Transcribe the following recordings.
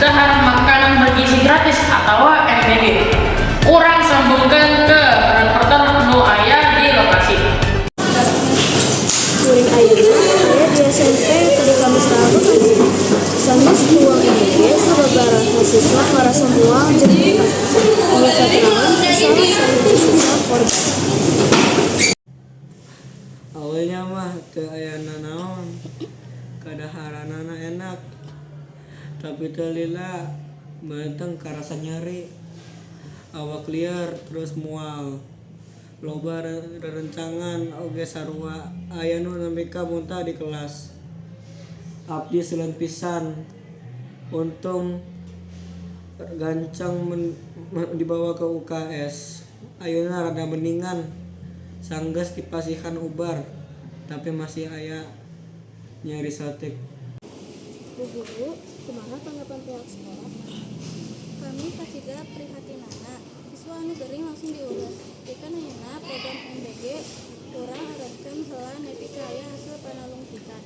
Dahar makanan bergizi gratis atau MBG. Urang sambungkeun ke reporter nu aya di lokasi. Kuring ayeuna aya di SMP Tadika Mesra Bekasi. Sanes tuang MBG, sababaraha siswa ngarasa mual jeung muntah. Aya katerangan ti salah sahiji siswa korban. Awalnya mah teu aya nanaon, kadaharanana enak, tapi teu lila beuteung karasa nyeri, awak lieur terus mual. Loba rerencangan oge sarua, aya nu nepi ka muntah di kelas. Abdi seuleum pisan, untung gancang dibawa ke UKS. Ayeuna rada mendingan, sanggeus dipasihan ubar, tapi masih aya nyeri saeutik. Bu Guru, kumaha tanggapan pihak sekolah? Kami kacida prihatinana, siswa anu gering langsung diurus. Pikeun ayeuna program MBG urang aretkeun heula nepi ka aya hasil panalungtikan.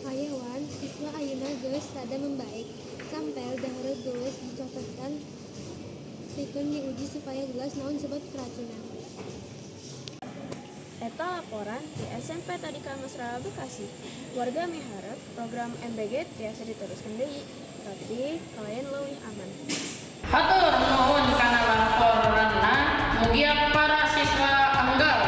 Pa Yewan, siswa ayeuna geus rada membaik. Sampel dahar geus dicokotkeun pikeun diuji supaya jelas naon sebab keracunan. Eta laporan ti SMP Tadika Mesra Bekasi. Warga miharep program MBG tiasa diteruskeun deui, tapi kalayan leuwih aman. Hatur nuhun kana laporanna. Mugia para siswa enggal